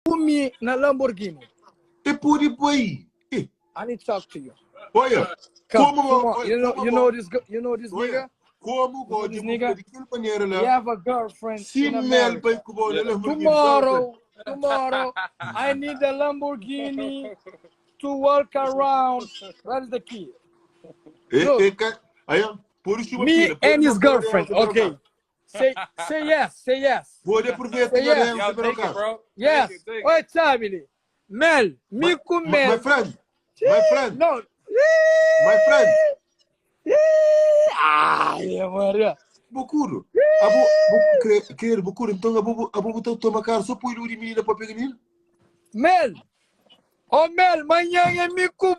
ku mi na Lamborghini. E pode bai. E. I need to talk to you. Olha, Come, como come on. olha, You know, como you know this, you know this olha, nigga? como You know gosta this de nigga? de aquela maneira He lá, have a girlfriend se in mel America. vai com bola, Yeah. Lamborghini, Tomorrow, tomorrow, I need a Lamborghini to walk around. Where is the key? E, Look. e, ca- aí, por isso uma Me filha, por and his uma girlfriend. porra, Okay. Say, say yes, say yes. Pode aproveitar Say yes. Yeah, take it, bro. Yes. Take it, take it. Oi, Charlie. Mel, me com My, Mel. my friend, my friend, No. my friend, Ai, Maria. Bocuro. Abo, bo, cre, quer, Bocuro, então abo, abo botar toma cara só põe de menina para pegar menino. Mel. Oh, Mel, manhã é mi cubo.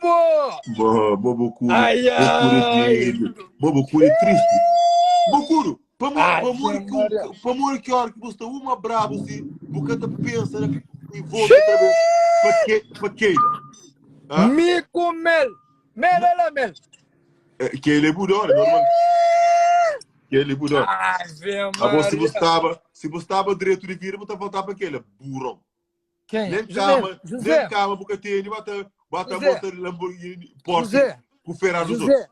Bo, bo, Bocuro. Ai, Bocuro ai. Bo, Bocuro é triste. Bocuro, para Ai, para Maria. para que hora que você está uma brabo se você tá pensa né, e volta outra vez para que para Keila. Ah? Mi com Mel. Mel, ela, Mel. É, Keila é budora, normal. Keila é budora. Ave Abo se Maria. você estava, se você estava direito de vir, você voltar para Keila, burrão. Quem? Nem José, cama, José, nem cama, porque tem ele bota, bota José. bota Lamborghini, Porsche, José, com Ferrari dos outros. José,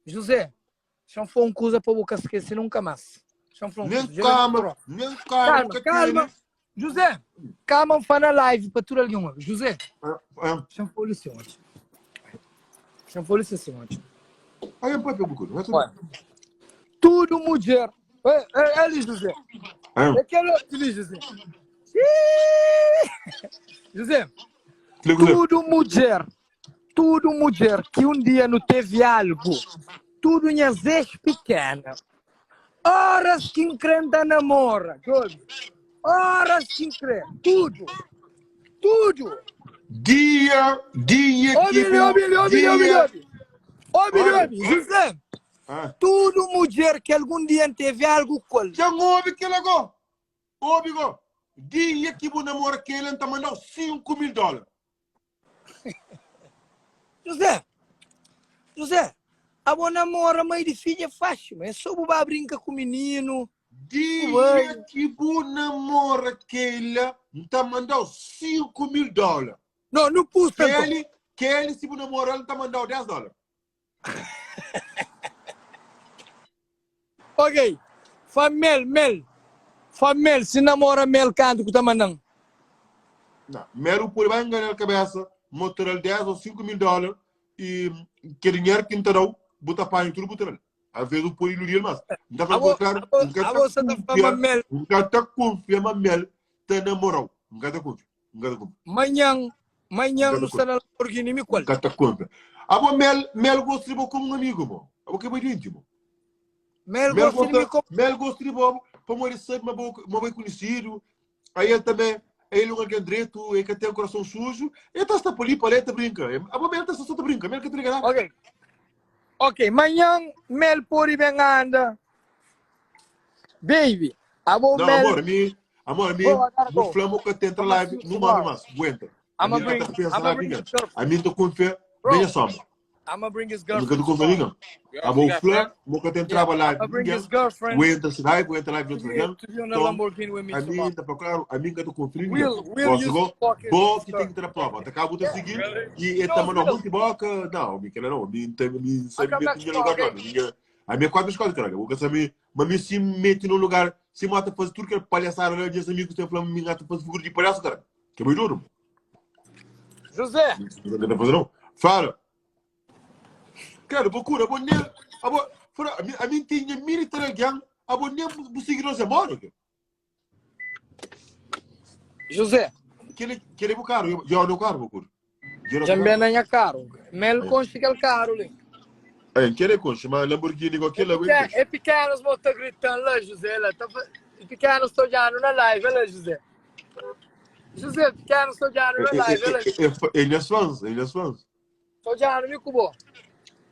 José. Deixa eu falar uma coisa para você esquecer nunca mais. Deixa eu falar uma Nem coisa. cama, nem cama, Calma, porque calma. José, calma, fala na live para tudo alguém. José, Ah, ah, deixa eu falar isso ontem. Deixa eu falar isso assim ontem. Aí é próprio Bucuro, vai tudo. Olha, tudo mulher. É, é, ali, José. Ah, É aquele outro ali, José. Ih! José, tudo mulher, tudo mulher que um dia não teve algo, tudo minhas ex pequena. Horas que encrenta namora, Job. Horas que encrenta, tudo, tudo. Dia, dia Ô, que Billy, ô, Billy, ô, Billy, ô, Billy, dia. ô, Billy. Ô, Billy, ô, Billy. José, Ah. tudo mulher que algum dia teve algo com ele. Já ouve que lago. Ouve go. Dia que bu namora que ele tá mandando 5 mil dólares. José, José, a boa namora mãe de filha é fácil, mas é só bubar brinca com o menino. Dia Ué. que bu namora Keila, tá mandando 5 mil dólares. Não, não puxa, então. Kelly, Kelly, se bu namora, ele tá mandando 10 dólares. Ok. Fa mel, mel. Fa mel, se namora mel, canto que tá mandando. Não, mero por vai enganar a cabeça, mostrar 10 ou 5 mil dólares e que dinheiro que te dão, bota pai tudo botar. Às vezes o por iludir mas. Não tá A falando bo- claro, a bo- nunca a tá você tá confia, falando mel. nunca tá confia, mas mel tá namorado. Nunca tá confia, nunca tá confia, Manhã, manhã Nunca não tá está na Lamborghini, me qual? nunca tá confia. A bo mel, mel gosta de bo como um amigo, mo. A bo que é muito íntimo. Mel Mel gosta de me gosta, como. mel gosta de bo, para morrer sempre, mas bo, mas bem conhecido. Aí ele também, ele é um alguém direito, ele que tem o coração sujo. Ele tá está por ali, para ele brinca. A bo mel tá só tá brinca, mel que tá ligado. Ok. Ok, manhã, mel por bem anda. Baby, a bo Não, mel. amor, me, amor, me, Go, I gotta o go. Flamengo que tenta I'ma live, see you não mame tomorrow. mais, aguenta. A I'ma mim bring, tá pensando I'ma lá, bring ninguém. his girlfriend. A mim tô confiando, Bro. nem a sombra. I'ma bring his A mim que girlfriend tô confiando, tomorrow. ninguém. A You bom got Fla, friends? mo que entrava Yeah, live, I'ma bring ninguém. his girlfriend Aguenta se live, aguenta live, to outro be, ninguém. to be on a Então, Lamborghini with me a mim tomorrow. tá para claro, a mim que tô confiando, ninguém. Will, Will Gosto used go, to fuck his, bom his que tem que ter a prova. Tá acabo de seguir Really? e ele tá Knows mandando Will. muito boca, não, me quer não, me tem me I'll sabe come me back tinha tomorrow, lugar okay? não, ninguém. A minha quatro escolas, caralho. Eu quero saber, mas me se mete num lugar, se mata faz tudo que é palhaçada, né? Meus amigos têm falando, me gata faz figura de palhaço, cara. Que é muito duro. José, Não quer fazer não. Fala. Cara, procura, vou nem, a bo, fora, a mim, a mim tinha militar alguém, a vou nem seguir nós é moro. José, Que ele, que ele é caro, eu, eu não caro, procura. Eu não já me caro. na caro. Mel concha aquele carro ali. É, que ele é concha, mas Lamborghini igual É aquele, pequeno, é pequeno, os motos gritando lá, José. Lá, tá, fa- é pequeno, estou já na live, olha, José. José, pequeno, estou já na live, olha. Ele é fãs, ele é fãs. Estou já no meu cubo.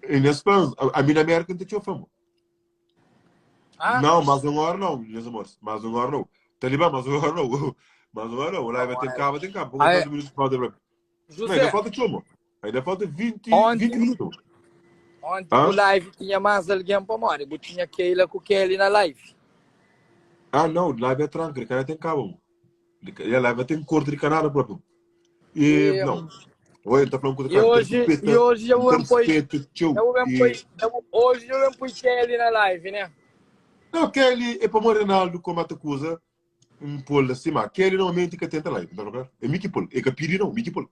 Ele é fãs. A, a minha América não tinha fama. Ah? Não, mas agora não, meus amores. Mas agora não. Talibã, mas agora não. Mas agora não. Lá vai ter cabo, tem cabo. Ah, é. Quantos minutos falta? Não, José, ainda falta chama. Ainda falta 20, Ontem- 20 minutos. ontem Ah? o live tinha mais alguém para morrer. Eu tinha Keila com Kelly na live. Ah, não, live é tranca, cara tem cabo. Ya live tem corte de canal próprio. E, E, não. Oi, tá falando com o e hoje, e hoje eu vou pôr, tchau. eu vou pôr, hoje eu vou pôr Kelly na live, né? Não, Kelly é para o Ronaldo como a coisa um pôr acima. Kelly normalmente que tenta live, tá claro? É Mickey Paul, é que pedi não, Mickey Paul.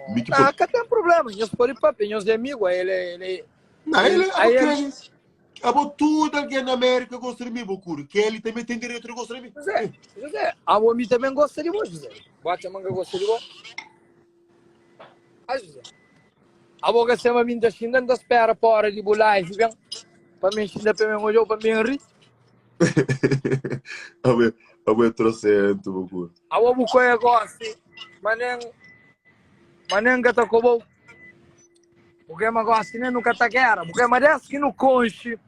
Mickey Ah, Paul. que tem problema, nós pode papo, nós é amigo, ele, ele, Não, ele, Aí a ele- Kelly, a bo tudo alguém na América gosta de mim, Bocuro. Kelly também tem direito de gostar de mim. José, José, a homem também gosta de você, José. Bate a manga gosta de você. Ah, José. A boca se chama minta xinda, não espera para hora de bu live, bem. Para mim xinda para mim olhou para mim rir. A bo, a bo é trocento, Bocuro. A bo bucoia gosta, mas nem mas nem gata cobou. Porque mas gosta nem nunca tá guerra, porque mas dessa que não conche.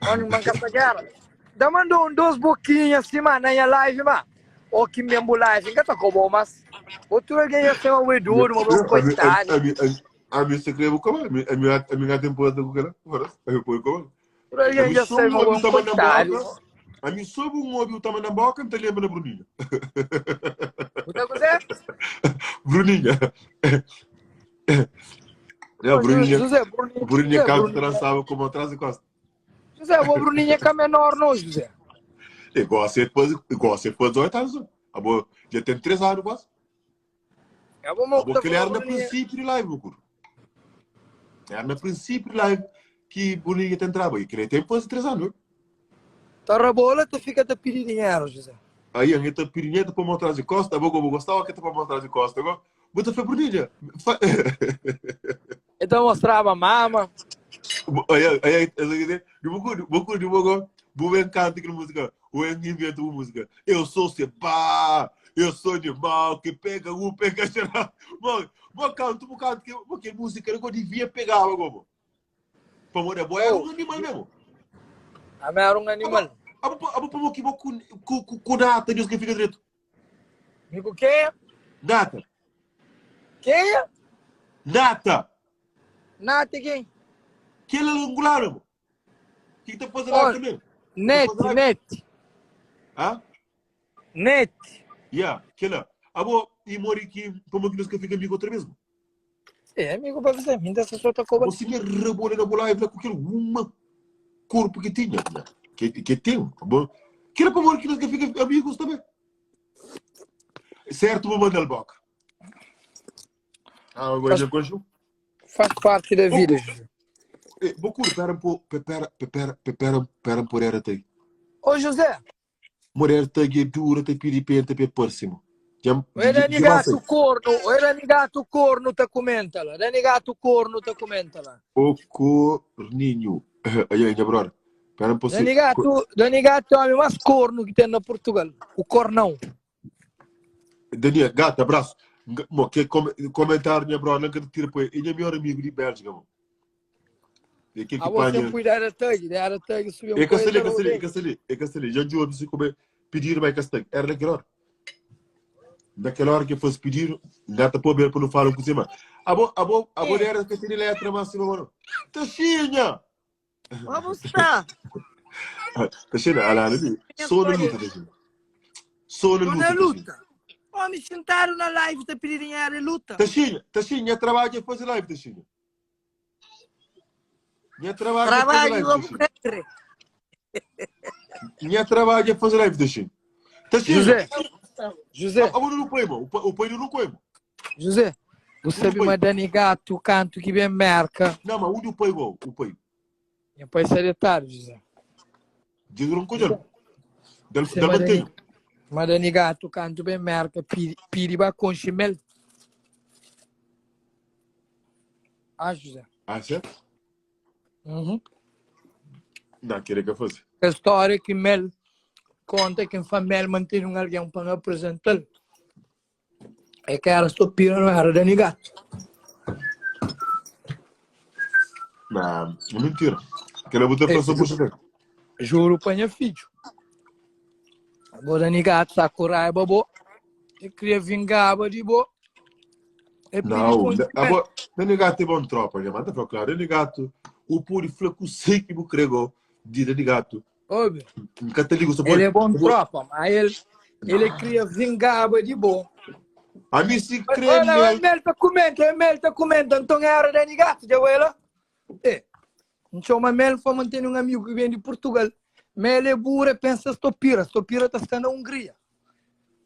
Quando manca tá guerra. Da mandou um dos boquinhas assim, mano, na minha live, mano. Ou que mesmo live, nunca tá cobou, mas outro alguém ia ser um duro, um coitado. A mim, a mim se crê como a mim, a mim, a mim temporada com ela, agora, a mim põe como. Outro alguém ia ser um coitado. A mim soube um homem o tamanho da boca, não te lembra da Bruninha. Outra coisa? Bruninha. É, a Bruninha. José, Bruninha. Bruninha José, canto Bruninha. trançava como atrás e costa. José, o Bruninha é que é menor, não, José. Igual você depois, igual você depois 18 anos. A boa, já tem 3 anos quase. É bom, A boa, que ele era no princípio de live, meu Era no princípio de live que Bruninha te entrava. E que ele tem quase 3 anos. Tá rabola, tu fica te pedir dinheiro, José. Aí a gente tá pedindo para mostrar de costa, a boa, eu gostava que tá para mostrar de costa. Agora, bota foi Bruninha. Então mostrava a mama. Aí, aí, aí, vou vou vou encanto aquela música. O invento uma música. Eu sou Seba, eu sou animal que pega um, pega geral. Bom, vou canto, vou canto, que porque música eu devia pegar, como. Para morrer, boa, era um animal mesmo. A mim era um animal. Abo abo que vou com com com nata, Deus que fica direito. Amigo quem? Nata. Quem? Nata. Nata quem? Que ele é angular, irmão. O que que tá fazendo lá também? Net, net. Hã? Net. Yeah, que lá. Abo, e mori que como que nós que fica amigo outra mesmo? É, amigo, para você, me dá essa sua cobra. Você me rebola na bola e com aquele uma corpo que tinha, né? Que tem, tá bom? Que era para mori que nós que fica amigos também. Certo, vou mandar boca. Ah, agora já gosto. Faz parte da vida, José. Bocuro, pera um pouco, pera, pera, pera, pera por era tem. Ô, José. Mulher tá dura, tá pedi penta, pe próximo. O Dani Gato corno, o Dani Gato corno tá comenta lá. Dani Gato corno tá comenta lá. O corninho. Aí, aí, brother. Pera um pouco. Dani Gato, Dani Gato é o homem mais corno que tem na Portugal. O cornão. Daniel, gato, abraço. Mo, que comentário, minha brother, nunca te tira para ele. é meu amigo de Bélgica, mo. E que Ah, você cuidar da tag, era tag subiu É que ali, que ali, que ali, é que ali. Já juro, se comer pedir vai que era naquela hora. Naquela hora que fosse pedir, nada pô ver para não falar com cima. Abo, abo, abo era que tem letra máxima, mano. Taxinha. Vamos lá. Taxinha, ala ali. Só na luta, Taxinha. Só na luta. Na luta. Homem sentaram na live tá pedindo dinheiro e luta. Taxinha, Taxinha, trabalho é fazer live, Taxinha. Minha trabalho Trabalho, é vamos fazer live, Minha trabalho é fazer live, Taxinha. Taxinha. José. José. Agora não põe, o pai não põe. José, você me manda gato, canto que bem merca. Não, mas onde o pai igual? O pai. Meu pai seria tarde, José. Diz um coisa. Del del mantenho. Madani gato, canto bem merca, piriba com chimel. Ah, José. Ah, certo? Uhum. Não, queria que eu fosse. A história que Mel conta que em Mel mantém um alguém para apresentar é que era só pira, não era Dani Gato. Não, mentira. Quero botar para sua bucha. Juro para minha filho. Agora Dani Gato está com raiva, bo. E queria vingar de bo. É não, agora, Dani Gato é bom tropa, já manda para claro. Dani Gato, o puri flaco sei que o crego de Dani Gato. Óbvio. Nunca te ligo, Ele é bom tropa, mas ele. Ele kria vingaba di bo. Ami si kre Olha, mel. Mel ta comenta, Mel ta comenta. Então era Dani Gato, já ela? É. N txoma Mel, fla ma N tene un amigu ki ben di Purtugal. Mel é bura, pensa Stopira. Stopira ta sta na Hungria.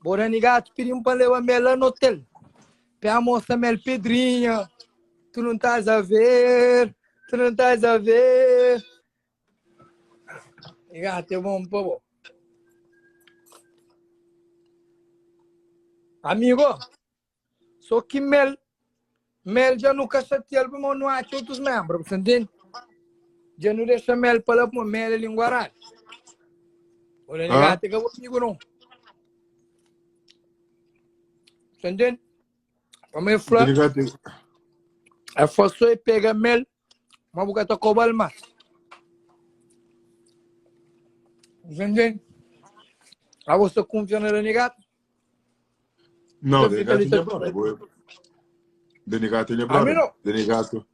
Bo Dani Gato pidi-m pa N leba Mel la na hotel. Pa mostra Mel Pedrinha. Tu não estás a ver, tu não estás a ver. Gato é bom pa bo. Amigo, só que Mel, Mel já nunca chateou porque não acha outros membros, você entende? Já não deixa Mel para lá, porque Mel é linguarado. Olha, Ah? gato é amigo não. Você entende? Pa mi fla, Gato. é só e pega mel, mas bu ka ta koba-l más. Você entende? Abo sta kunfia na Dani Gato? Não, Tá Dani fica Gato ali, é tá- minha brother. Boy. Dani Gato é minha A mim brother. não. Dani Gato.